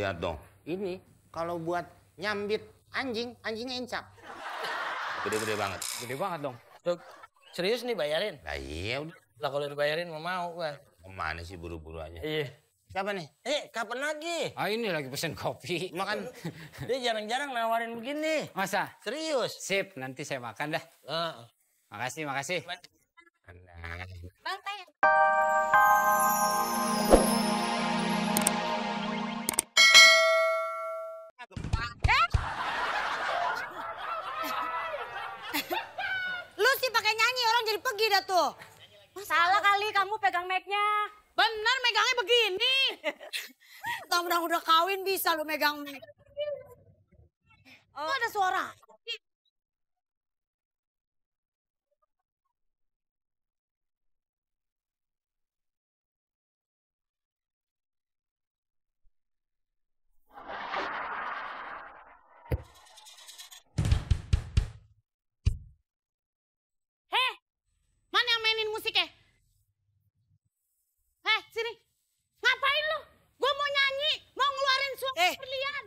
Lihat dong. Ini kalau buat nyambit anjing, anjingnya incap. Gede-gede banget. Gede banget dong. Tuh, serius nih bayarin? Nah iya udah. Lah kalau dibayarin mau gua. Kemana sih buru-buru aja? Iya. Siapa nih? Kapan lagi? Ah ini lagi pesen kopi. Makan. Dia jarang-jarang nawarin begini. Masa? Serius? Sip, nanti saya makan dah. Makasih, makasih. Bang, teh. Lu sih pakai nyanyi, orang jadi pergi dah tuh. Salah kali kamu pegang mic-nya. Bener megangnya begini. Tahu udah kawin bisa lu megang mic. Oh, ada suara. Mana yang mainin musiknya? Sini. Ngapain lu? Gua mau nyanyi, mau ngeluarin suara berlian.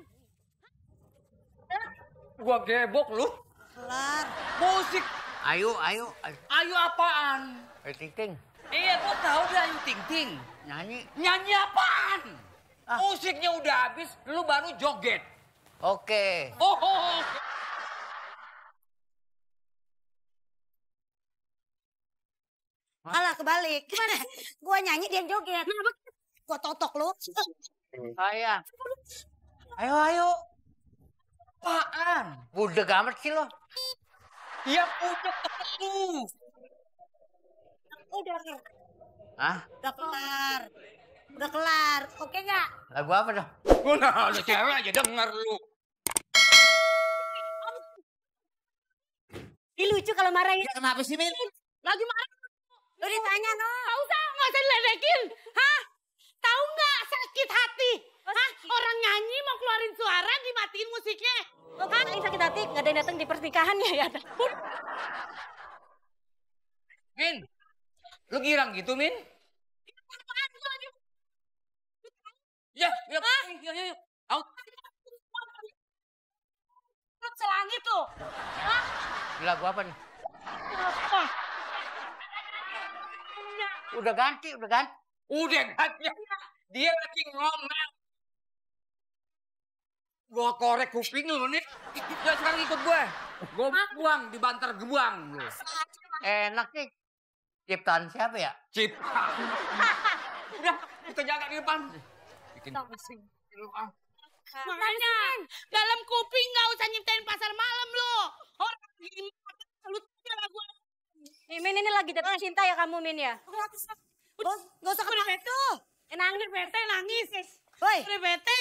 Gua gebok lu. Kelar. Musik. Ayo. Ayo apaan? Ting-ting. Iya, gua tahu dia Ayu Ting Ting. Nyanyi. Nyanyi apaan? Musiknya udah habis, lu baru joget. Oke. Oh. Alah kebalik. Gimana? Gua nyanyi dia yang joget. Gua totok lu. Ayo. Apaan? Budeg amat sih lo. Ya udah ketemu. Udah. Hah? Udah kelar. Udah kelar. Oke nggak? Lagu apa dong? Gua nah, ada cewek aja denger lu. Ih, lucu kalau marah ya. Kenapa sih, Min? Lagi marah. Lu ditanya no. Nggak usah diledekin. Hah? Tahu nggak sakit hati? Hah? Orang nyanyi mau keluarin suara dimatiin musiknya. Hah? Ini sakit hati nggak ada yang datang di pernikahannya ya. Min, lu girang gitu, Min? Ya. Out. Lu selangit tuh. Hah? Lagu apa nih? Apa? Udah ganti. Udah ganti. Dia lagi ngomel. Gua korek kuping lu nih. Ya sekarang ikut gue. Gua buang di bantar gebuang lu. Enak nih. Ciptaan siapa ya? Cip. Udah, kita jaga di depan. Bikin Makanya dalam kuping nggak usah nyiptain pasar malam lo. Orang gini lu lagu. Min ini lagi jatuh cinta ya kamu Min ya? Bos, nggak usah ketawa tuh. Nangis bete nangis. Woi. Udah bete.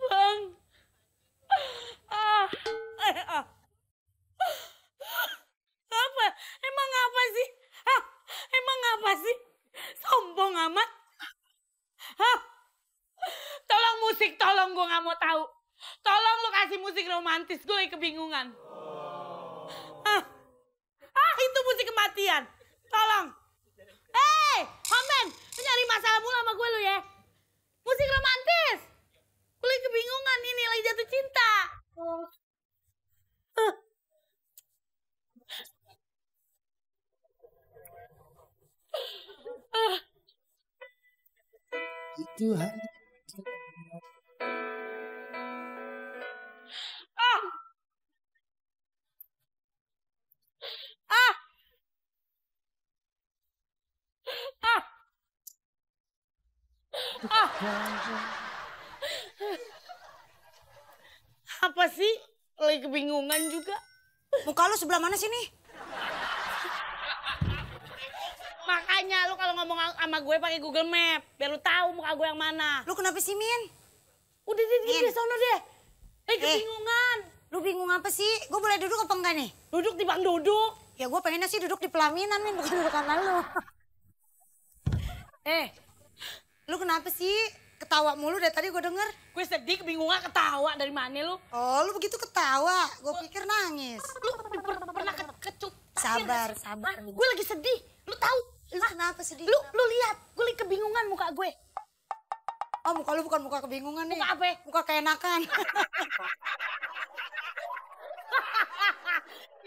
Bang. Apa? Emang apa sih? Emang apa sih? Sombong amat. Tolong musik, tolong gue gak mau tahu. Tolong lu kasih musik romantis, gue kebingungan. Itu musik kematian. Tolong. Homen, lu nyari masalah mulu sama gue lu ya. Musik romantis. Gue kebingungan ini, lagi jatuh cinta. Itu Apa sih? Lagi kebingungan juga. Muka lu sebelah mana sih nih? Makanya lu kalau ngomong sama gue pakai Google Map, biar lu tahu muka gue yang mana. Lu kenapa sih, Min? Udah deh, sono deh. Lagi kebingungan. Lu bingung apa sih? Gue boleh duduk apa enggak nih? Duduk di bang duduk. Ya gue pengennya sih duduk di pelaminan, Min, bukan duduk sama lu. Lu kenapa sih? Ketawa mulu dari tadi gue denger. Gue sedih, kebingungan, ketawa. Dari mana lu? Oh, lu begitu ketawa. Gue pikir nangis. Lu pernah kecup Sabar, sabar. Gue lagi sedih. Lu tahu? Lu kenapa sedih? Lu lihat, gue lagi kebingungan muka gue. Oh, muka lu bukan muka kebingungan nih. Muka apa? Muka keenakan.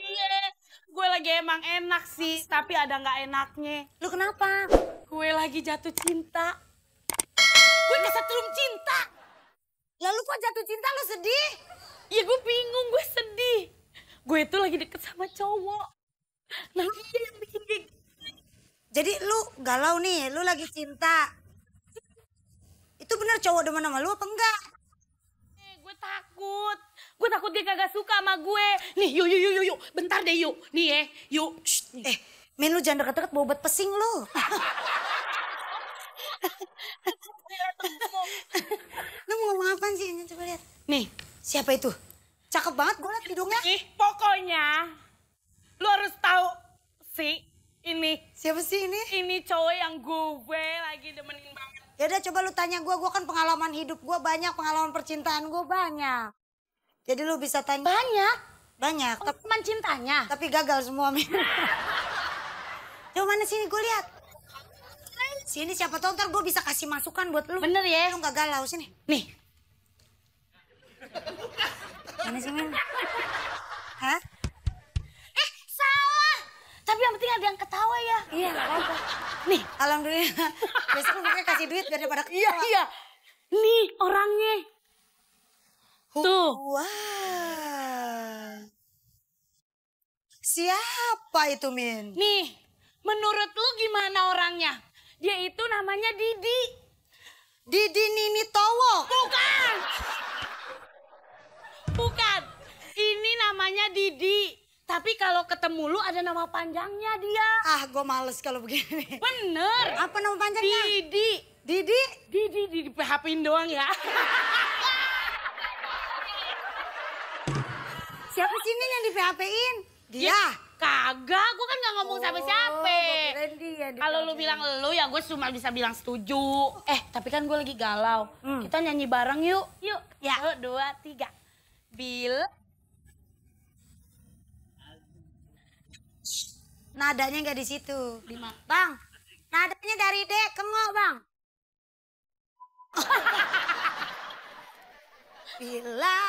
Iya, gue lagi emang enak sih, tapi ada nggak enaknya. Lu kenapa? Gue lagi jatuh cinta. Gue kesetrum cinta. Lalu kok jatuh cinta lu sedih? Ya gue bingung, gue sedih. Gue itu lagi deket sama cowok. Nah dia yang bikin kayak gitu. Jadi lu galau nih, lu lagi cinta. Itu bener cowok demen sama lu apa enggak? Gue takut. Gue takut dia kagak suka sama gue. Nih yuk. Bentar deh yuk. Nih ya, yuk. Shh, nih. Min lu jangan deket-deket bawa obat pesing lu. Lu mau ngomong apa sih? Coba lihat. Nih. Siapa itu? Cakep banget gue liat hidungnya. Nih pokoknya. Lu harus tahu sih. Ini. Siapa sih ini? Ini cowok yang gue lagi demenin banget. Ya udah coba lu tanya gue kan pengalaman hidup gue banyak, pengalaman percintaan gue banyak. Jadi lu bisa tanya. Banyak? Banyak. Oh, teman cintanya? Tapi gagal semua, Min. Coba mana sini gue lihat. Sini siapa tahu ntar gue bisa kasih masukan buat lu. Bener ya? Lu gak galau sini. Nih. Mana sih, Min? Hah? Salah. Tapi yang penting ada yang ketawa ya. Iya, gak apa-apa. Nih. Alhamdulillah. Besok lu makanya kasih duit biar daripada ketawa. Iya. Nih orangnya. Tuh. Wah. Siapa itu, Min? Nih. Menurut lu gimana orangnya? Dia itu namanya Didi. Didi Nini Towo. Bukan. Bukan. Ini namanya Didi. Tapi kalau ketemu lu ada nama panjangnya dia. Ah, gue males kalau begini. Bener. Apa nama panjangnya? Didi. Didi? Didi di PHP-in doang ya. Siapa sih, Min, yang di PHP-in? Dia? Ya, kagak, gue kan gak ngomong sama siapa. kirain dia di Kalau lu PHP-in. bilang lu ya gue cuma bisa bilang setuju. Tapi kan gue lagi galau. Kita nyanyi bareng yuk. Yuk. Ya. 1, 2, 3. Nadanya nggak di situ. Bang, nadanya dari D ke Ngo, Bang. Bila.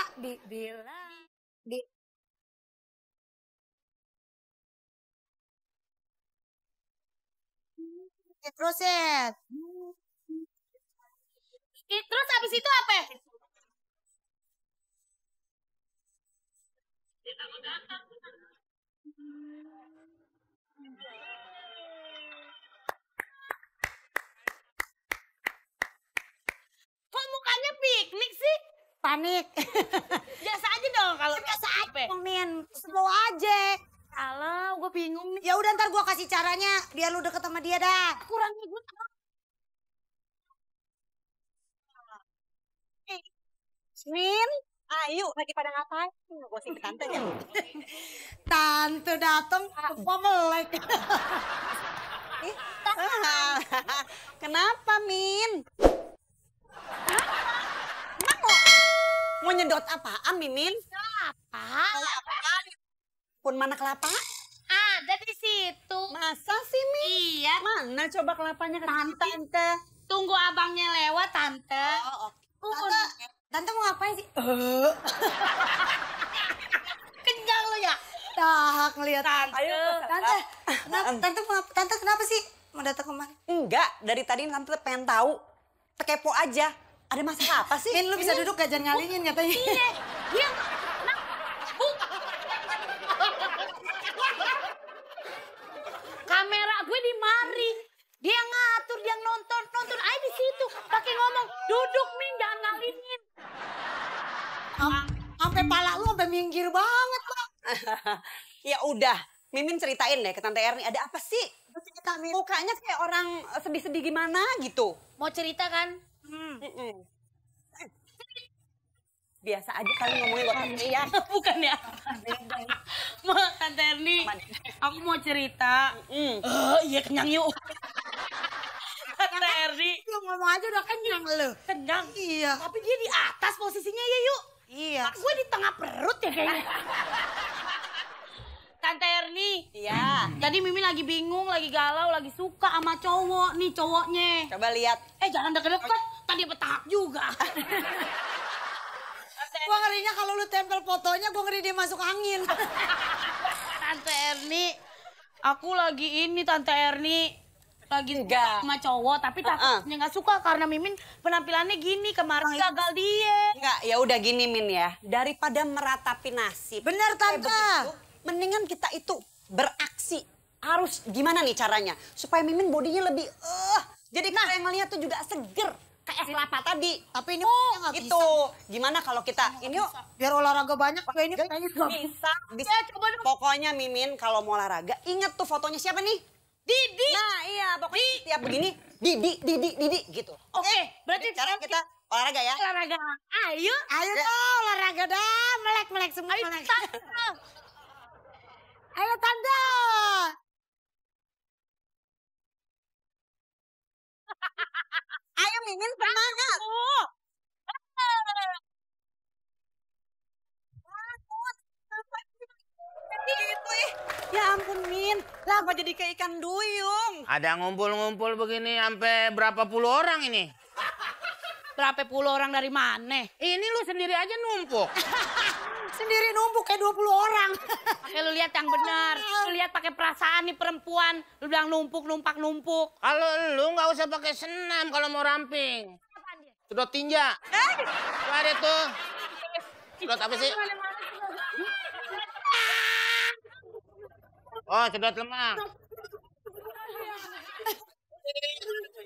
Proses. Terus habis itu apa? Kok mukanya piknik sih? Panik. Biasa aja dong kalau Biasa apa? aja, Min. Slow aja. Alah, gue bingung nih. Ya udah ntar gua kasih caranya biar lu deket sama dia dah. Kurangnya gue Min, ayo lagi pada ngapain? Gosip tante ya. Tante dateng, gua melek. Kenapa, Min? Emang mau nyedot apaan, Mimin? apa? Pun mana kelapa? Ada di situ. Masa sih, Min? Iya. Mana coba kelapanya ke Tante. Tunggu abangnya lewat, Tante. Oh, Tante mau ngapain sih? Kenyang lo ya? Tahak ngeliat. Tante. Tante kenapa sih mau datang kemari? Enggak, dari tadi tante pengen tahu. Kepo aja. Ada masalah apa sih? Min, lu bisa duduk gak jangan ngalingin katanya. Iya. Dia. Kamera gue di mari. Dia ngatur, dia nonton aja di situ. Pakai ngomong, duduk Min, jangan ngalingin. Sampai pala lu sampai minggir banget, Bang. Ya udah, Mimin ceritain deh ke Tante Erni, ada apa sih? Cerita, Min. Mukanya kayak orang sedih-sedih gimana gitu. Mau cerita kan? Biasa aja kali ngomongin buat Tante ya. Bukan ya? Mau Tante Erni, aku mau cerita. Iya kenyang yuk. Tante Erni. Lu ngomong aja udah kenyang lu. Kenyang? Iya. Tapi dia di atas posisinya ya yuk. Iya. Gue di tengah perut ya kayaknya. Tante Erni. Iya. Tadi Mimin lagi bingung, lagi galau, lagi suka sama cowok nih cowoknya. Coba lihat. Jangan deket-deket, tadi petahak juga. Gua ngerinya kalau lu tempel fotonya, gua ngeri dia masuk angin. Tante Erni, aku lagi ini Tante Erni. Lagi Enggak. sama cowok, tapi takutnya nggak suka karena Mimin penampilannya gini, kemarin gagal diet. Enggak, ya udah gini Min ya. Daripada meratapi nasib. Bener, Tante. begitu, mendingan kita itu beraksi. Harus gimana nih caranya? Supaya Mimin bodinya lebih jadi kita yang ngeliat tuh juga seger. Kayak kelapa tadi. Tapi ini nggak Itu. bisa. Gimana kalau kita ini yuk. Biar olahraga banyak, kayak ini kayaknya nggak bisa. Bisa. Coba dong. Pokoknya Mimin kalau mau olahraga, inget tuh fotonya siapa nih? Didi. Nah iya, pokoknya tiap begini, Didi gitu. Oke, berarti Sekarang kita olahraga ya. olahraga. Ayo. Ayo dong, olahraga dah. Melek semua. Ayo, Melek. Tante. Ayo, Tante. Ayo Mimin, semangat. Gitu ih. Ya ampun Min, lah apa jadi kayak ikan duyung? Ada ngumpul-ngumpul begini sampai berapa puluh orang ini? Berapa puluh orang dari mana? Ini lu sendiri aja numpuk. Sendiri numpuk kayak 20 orang. Pakai lu lihat yang benar. Lu lihat pakai perasaan nih perempuan. Lu bilang numpuk. Kalau lu nggak usah pakai senam kalau mau ramping. Sedot tinja. Tuh ada tuh. Sedot apa sih? Oh, sedot lemak.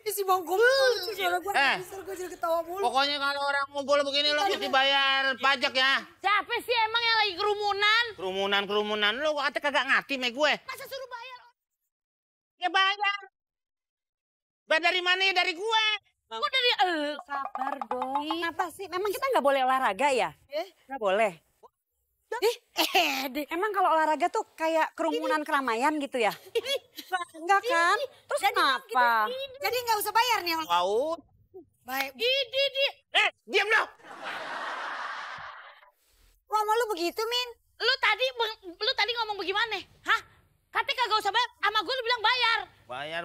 Si bangku mulu. Suara gue besar, gue jadi ketawa mulu. Pokoknya kalau orang ngumpul begini lu mesti bayar pajak ya. Siapa sih emang yang lagi kerumunan? Kerumunan. Lu katanya kagak ngerti sama gue. Masa suruh bayar? Ya bayar. Bayar dari mana ya? Dari gue. Kok dari Sabar dong. Kenapa sih? Memang kita nggak boleh olahraga ya? Nggak boleh. Emang kalau olahraga tuh kayak kerumunan keramaian gitu ya? Enggak kan? Terus kenapa? Jadi nggak usah bayar nih. Wow. Baik. Di. Diam lo. Kok sama lu begitu, Min? Lu tadi ngomong bagaimana? Hah? Katanya kagak usah bayar. Sama gue lu bilang bayar. Bayar.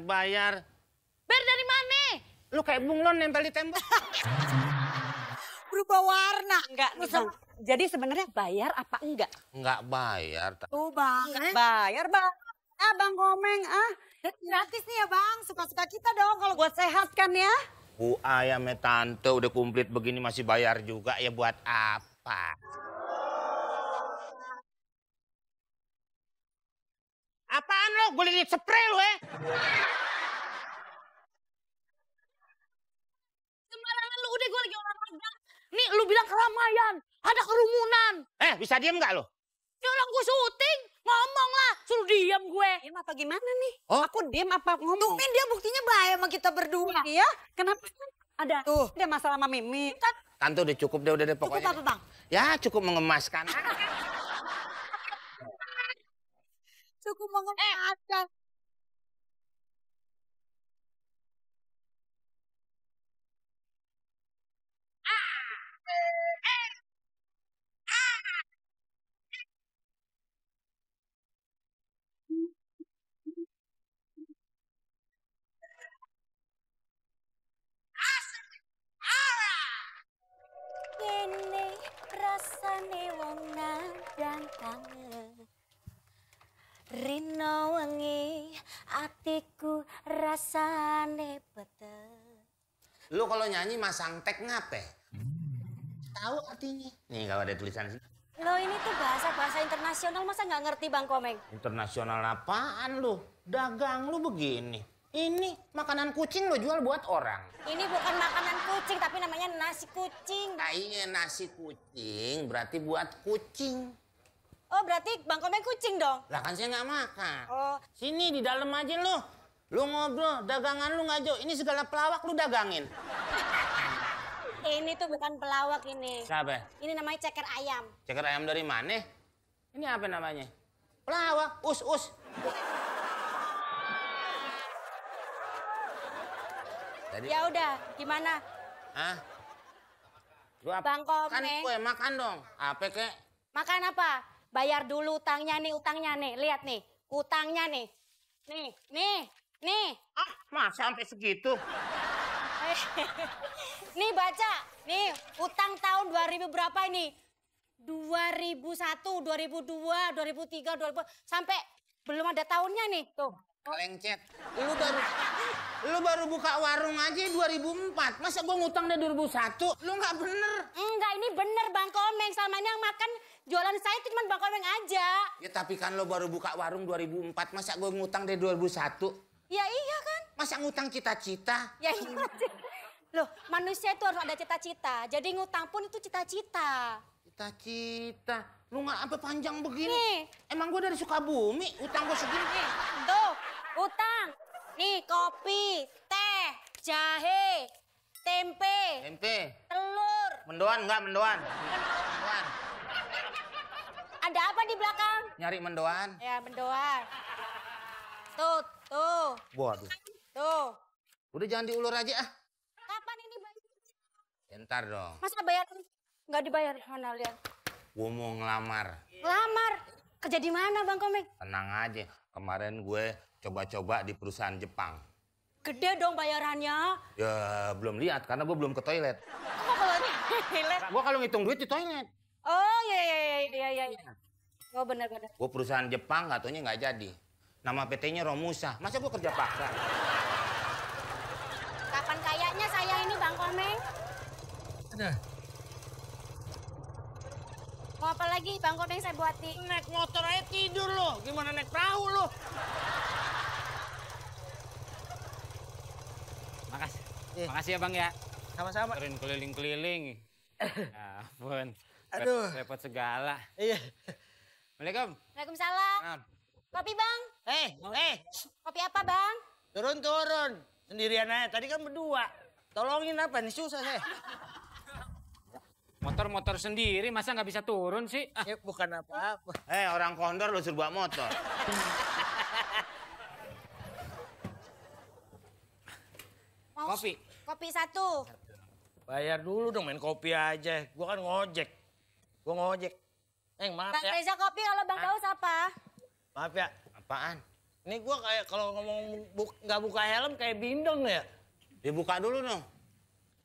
Bayar dari mana? Lu kayak bunglon nempel di tembok. Berubah warna. Enggak, Bang. Jadi sebenarnya bayar apa enggak? Enggak bayar. Tuh, Bang. Bayar, Bang. Bang Komeng, Gratis nih ya, Bang. Suka-suka kita dong kalau buat sehat kan ya? Bu ayamnya tante udah komplit begini masih bayar juga ya buat apa? Apaan lo? Gue lilit spray lo ya? Sembarangan lu, udah gue lagi olahraga. Nih lu bilang keramaian, ada kerumunan. Bisa diem nggak lo? Ya orang gue syuting, ngomong lah, suruh diam gue. Diam apa gimana nih? Oh. Aku diam apa ngomong? Min dia buktinya baik sama kita berdua. Iya, kenapa? Ada Tuh. ada masalah sama Mimi. Tante udah cukup deh, udah deh Cukup pokoknya. apa, Bang? Ya cukup mengemaskan. Cukup mengemaskan. Kene rasane wong nandang kangen Rino wengi atiku rasane betel. Lu kalau nyanyi masang tag ngape? Tahu artinya? Nih kalau ada tulisan sini. Lo ini tuh bahasa internasional masa nggak ngerti Bang Komeng? Internasional apaan lu? Dagang lu begini. Ini makanan kucing lo jual buat orang. Ini bukan makanan kucing tapi namanya nasi kucing. Nah, iya nasi kucing berarti buat kucing. Oh berarti Bang Komeng kucing dong? Lah kan saya nggak makan. Oh. Sini di dalam aja lu. Lu ngobrol, dagangan lu ngajo. Ini segala pelawak lu dagangin. Ini tuh bukan pelawak ini. Siapa? Ini namanya ceker ayam. Ceker ayam dari mana? Ini apa namanya? Pelawak, us. Tadi, Ya udah, gimana? Hah? Lu apa? Bang Komeng. Makan kue, makan dong. Apa kek? Makan apa? Bayar dulu utangnya nih, Lihat nih, utangnya nih. Nih. Ah, masa sampai segitu? Nih baca, nih utang tahun 2000 berapa ini? 2001, 2002, 2003, 2000 sampai belum ada tahunnya nih, tuh. Lengcet. Lu baru buka warung aja 2004. Masa gua ngutang dari 2001? Lu nggak bener. Enggak, ini bener Bang Komeng. Selama ini yang makan jualan saya itu cuma Bang Komeng aja. Ya tapi kan lo baru buka warung 2004. Masa gua ngutang dari 2001? Ya iya kan? Masa ngutang cita-cita? Ya iya. Loh, manusia itu harus ada cita-cita. Jadi ngutang pun itu cita-cita. Cita-cita. Lu nggak sampai panjang begini. Nih. Emang gua dari Sukabumi, utang gua segini. Tuh, utang. Nih, kopi, teh, jahe, tempe, telur. Mendoan nggak mendoan? Mendoan. Ada apa di belakang? Nyari mendoan. Ya, mendoan. Tuh. Waduh. Tuh. Udah jangan diulur aja ah. Kapan ini bayar? Entar dong. Masa bayar? Nggak dibayar. Mana lihat? Gue mau ngelamar. Ngelamar? Kerja di mana Bang Komeng? Tenang aja. Kemarin gue coba-coba di perusahaan Jepang. Gede dong bayarannya. Ya belum lihat karena gue belum ke toilet. Kok kalau toilet? Gue kalau ngitung duit di toilet. Oh iya. Oh benar. Gue perusahaan Jepang nggak taunya nggak jadi. Nama PT-nya Romusa. Masa gue kerja paksa? Kapan kayaknya saya ini Bang Komeng? Ada. Mau apa lagi Bang Komeng saya buatin? Naik motor aja tidur lo. Gimana naik perahu lo? Makasih ya Bang ya. Sama-sama. Turun keliling-keliling. Ya ampun. Aduh. Repot segala. Iya. Waalaikumsalam. Waalaikumsalam. Kopi Bang? Kopi apa Bang? Turun. Sendirian aja. Tadi kan berdua. Tolongin apa nih susah saya. Motor sendiri masa nggak bisa turun sih? Ah. Ya bukan apa-apa. Orang kondor lo suruh bawa motor. Kopi. Kopi 1. Bayar dulu dong main kopi aja. Gua kan ngojek. Maaf Bang ya. Reza kopi, kalau Bang Daus apa? Maaf ya. Apaan? Ini gua kayak kalau ngomong nggak buka helm kayak bindong ya. Dibuka dulu dong.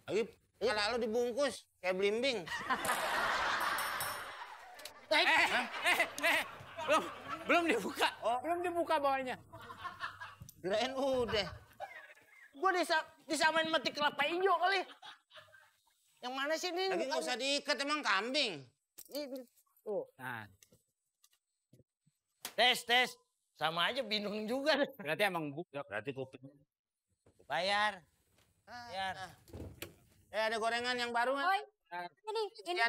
Lagi kepala lo dibungkus kayak belimbing. Belum dibuka. Belum dibuka bawahnya. Kirain udah. Gua disamain mati kelapa hijau kali. Yang mana sih ini? Lagi nggak usah diikat emang kambing. Nah, Tes. Sama aja bindong juga. berarti emang buka. Berarti kopi. Bayar. Ada gorengan yang baru nggak? Oi, ini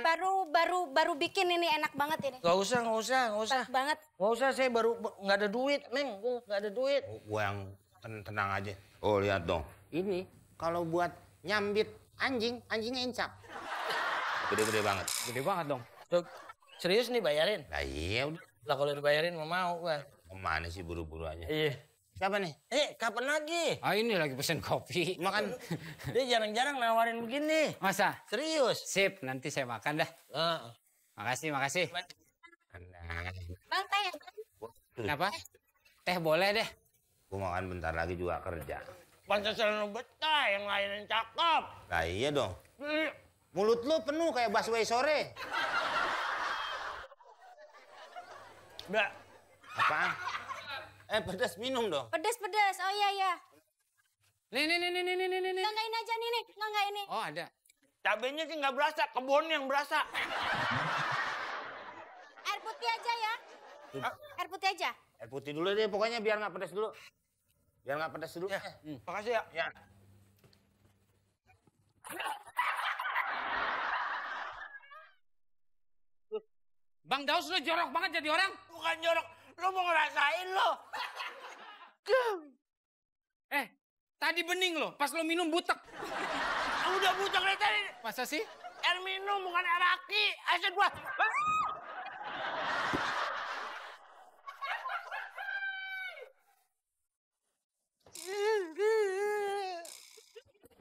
baru bikin ini enak banget ini. Gak usah. Enak banget. Gak usah, saya baru nggak ada duit, Neng. Gua nggak ada duit. Gue yang tenang aja. Oh lihat dong. Ini kalau buat nyambit anjingnya incap. Gede-gede banget. Gede banget dong. Tuh, serius nih bayarin? Lah iya udah. Lah kalau dibayarin mau gua. Kemana sih buru-buru aja? Iya. Siapa nih? Kapan lagi? Ah ini lagi pesen kopi. Makan. Dia jarang-jarang nawarin begini. Masa? Serius? Sip, nanti saya makan dah. Makasih. Bang teh. Kenapa? Teh boleh deh. Gue makan bentar lagi juga kerja. Pantesan lu betah, yang lain yang cakep. Lah iya dong. Mulut lu penuh kayak busway sore. Udah. Apaan? Pedas minum dong. Pedes. Oh iya. Nih. Nganggain aja nih. Nganggain ini. Oh ada. Cabenya sih nggak berasa, kebun yang berasa. Air putih aja ya. Air putih aja. Air putih dulu deh pokoknya biar nggak pedas dulu. Ya, makasih ya. Ya. Bang Daus lo jorok banget jadi orang. Bukan jorok, lo mau ngerasain lo. Tadi bening lo, pas lo minum butek. Udah butek dari tadi. Masa sih? Air minum bukan air aki. Asyik gua.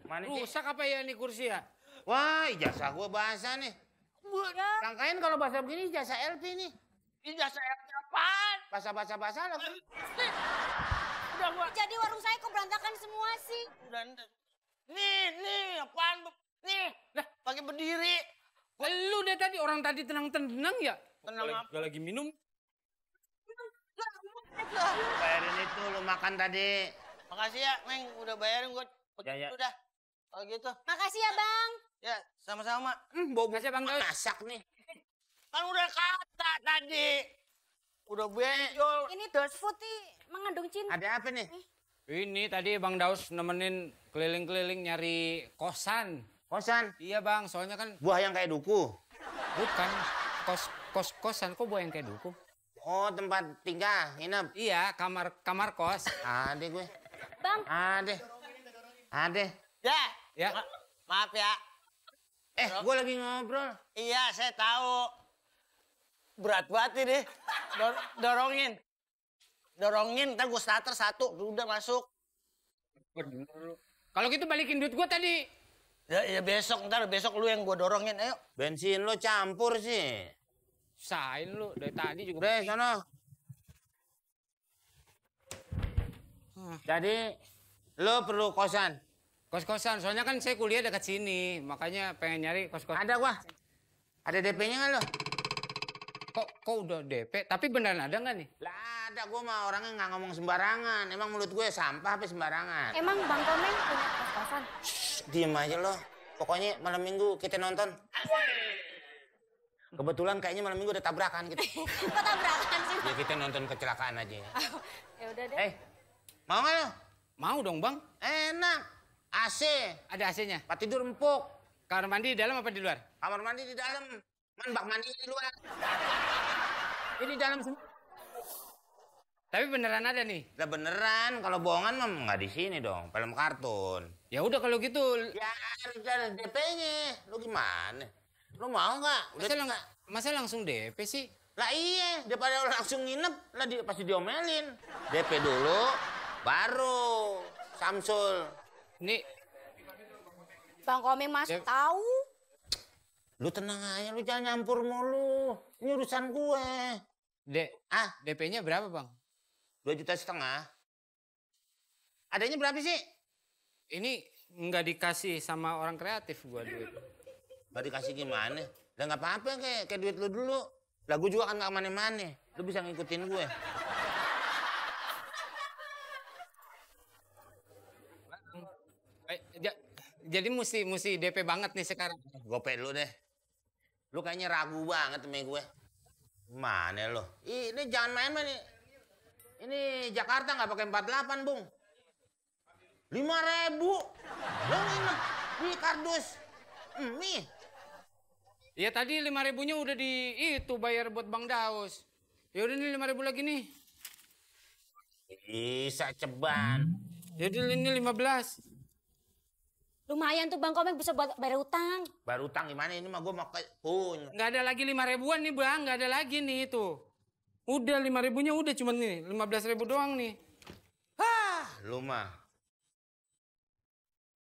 Mana sih? Rusak apa ya ini kursi ya? Wah, ijazah gua bahasa nih. Sangkain kalau bahasa begini ijazah LP nih. Ini jasa apaan? Basah lah. Udah gua. Jadi warung saya kok berantakan semua sih? Udah. Nih, apaan? Nih, pakai berdiri. Lu deh tadi, orang tadi tenang-tenang ya? Tenang Gak lagi minum. Bayarin itu lu makan tadi. Makasih ya, Meng, udah bayarin gua. Ya. Udah. Kalau gitu. Makasih ya, Bang. Ya, sama-sama. Bau kasih Bang Daus. Masak nih. Kan udah kata tadi. Udah benjol. Ini Putih mengandung cinta. Ada apa nih? Ini tadi Bang Daus nemenin keliling-keliling nyari kosan. Kosan. Iya Bang, soalnya kan Buah yang kayak duku. bukan kosan, kok buah yang kayak duku? Oh, tempat tinggal, nginep. Iya, kamar kos. Ada gue. Bang, Ada. Ya. Maaf ya. Gue lagi ngobrol. Iya, saya tahu. Berat banget ini. Dorongin, ntar gue starter satu, udah masuk. Kalau gitu balikin duit gua tadi. Ya besok lu yang gue dorongin, ayo. Bensin lo campur sih. Sain lu dari tadi juga. Udah, sono. Jadi, lo perlu kosan. Kos-kosan, soalnya kan saya kuliah dekat sini, makanya pengen nyari kos-kosan. Ada gua. Ada DP-nya nggak lo? Kok udah DP? Tapi beneran ada nggak nih? Lah ada, gua mah orangnya nggak ngomong sembarangan. Emang mulut gue sampah apa sembarangan? emang Bang Komeng punya kos-kosan? Diem aja lo. Pokoknya malam minggu kita nonton. Kebetulan kayaknya malam minggu ada tabrakan gitu. Kok tabrakan sih? Ya kita nonton kecelakaan aja. Ya udah deh. Mau nggak lo? Mau dong Bang. Enak. AC. Ada AC-nya. Tempat tidur empuk. Kamar mandi di dalam apa di luar? Kamar mandi di dalam. Bak mandi di luar. Ini di dalam semua. Tapi beneran ada nih. Lah beneran, kalau bohongan mah nggak di sini dong, film kartun. Ya udah kalau gitu. Ya ada DP-nya. Lu gimana? Lu mau nggak? Masa langsung DP sih? Lah iya, daripada lu langsung nginep, lah pasti diomelin. DP dulu, baru Samsul. Nih. Bang Komeng masuk tahu. Lu tenang aja, lu jangan nyampur mulu. Ini urusan gue. DP-nya berapa Bang? 2,5 juta. Adanya berapa sih? Ini nggak dikasih sama orang kreatif gua duit. Nggak dikasih gimana? Lah nggak apa-apa kayak duit lu dulu. Lah gue juga kan nggak kemana-mana. Lu bisa ngikutin gue. Jadi mesti DP banget nih sekarang. Gope lu deh. Lu kayaknya ragu banget sama gue. Mana lo? Ini jangan main-main nih. Ini Jakarta nggak pakai 48, Bung. 5.000. Lo nginep di kardus. Nih. Ya tadi 5.000-nya udah itu bayar buat Bang Daus. Ya udah nih 5.000 lagi nih. Bisa ceban. Jadi ini 15. Lumayan tuh Bang Komeng bisa buat bayar utang. Bayar utang gimana? Ini mah gue mau punya. Nggak ada lagi 5.000-an nih Bang, nggak ada lagi nih itu. Udah 5.000-nya udah cuman nih 15.000 doang nih. Lu mah.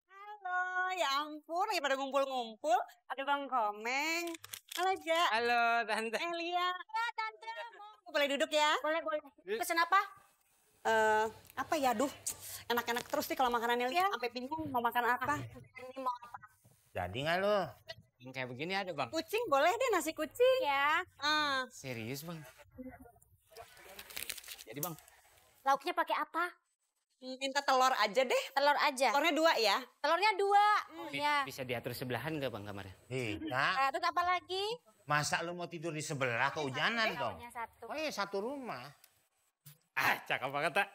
Halo, ya ampun, lagi pada ngumpul-ngumpul. Ada Bang Komeng. Halo, Ja. Halo, Tante. Lia. Ya Tante, Boleh duduk ya? boleh. Pesen apa? Apa ya, aduh. Enak-enak terus nih kalau makanannya Lia. Sampai bingung mau makan apa. Ini mau apa? Jadi nggak lo? Yang kayak begini ada Bang. Kucing boleh deh, nasi kucing. Ya. Serius Bang? Jadi Bang. Lauknya pakai apa? Minta telur aja deh. Telur aja. Telurnya 2 ya. Telurnya 2. Ya. Bisa diatur sebelahan nggak Bang kamarnya? Iya. Terus apa lagi? Masa lu mau tidur di sebelah kehujanan dong? Telurnya 1. Oh iya, satu rumah. Cakep banget, Tak.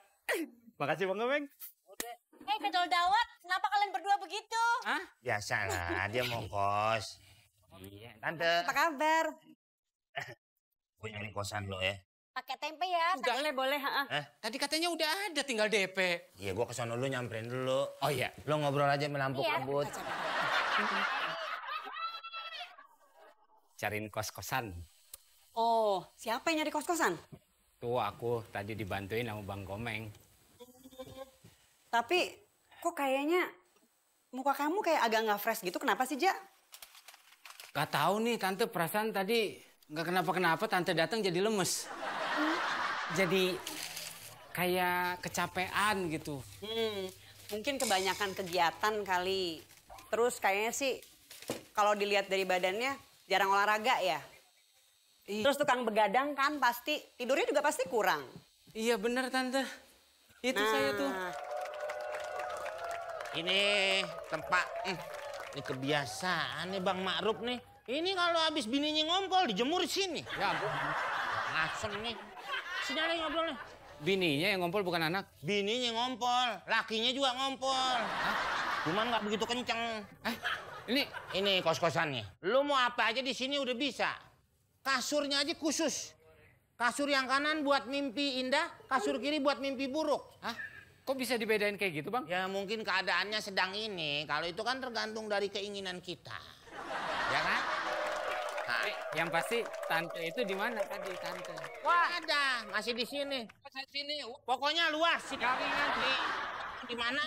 Makasih Bang Komeng. Kedol dawet, kenapa kalian berdua begitu? Hah? Biasalah, dia mau kos. Iya. Tante, Apa kabar? gue nyari kosan lo ya. Pakai tempe ya. Boleh. Tadi katanya udah ada, tinggal DP. Iya, gue kesana dulu, nyamperin dulu. Oh iya. Lo ngobrol aja sama lampu Iya. kabut. Cariin kos-kosan. Oh, siapa yang nyari kos-kosan? Tuh aku tadi dibantuin sama Bang Komeng. Tapi kok kayaknya muka kamu kayak agak nggak fresh gitu. Kenapa sih, Ja? Gak tahu nih Tante, perasaan tadi Nggak kenapa-kenapa, tante datang jadi lemes. Jadi kayak kecapean gitu. Mungkin kebanyakan kegiatan kali. Terus kayaknya sih kalau dilihat dari badannya jarang olahraga ya. Terus tukang begadang kan pasti tidurnya juga pasti kurang. Iya bener tante. Itu saya tuh. Ini tempat, ini kebiasaan nih Bang Ma'ruf nih. Ini kalau habis bininya ngompol dijemur di sini. Ya ampun. Ngasem nih. Sini aja ngobrol nih. Bininya yang ngompol bukan anak. Bininya ngompol, lakinya juga ngompol. Cuman nggak begitu kenceng. Ini kos-kosannya. Lu mau apa aja di sini udah bisa. Kasurnya aja khusus. Kasur yang kanan buat mimpi indah, kasur kiri buat mimpi buruk. Hah? Kok bisa dibedain kayak gitu, Bang? Ya mungkin keadaannya sedang ini. Kalau itu kan tergantung dari keinginan kita. Ya kan? Nah, Yang pasti tante itu di mana tadi tante? wah ada, masih di sini. Sini. Pokoknya luas sih. Di mana?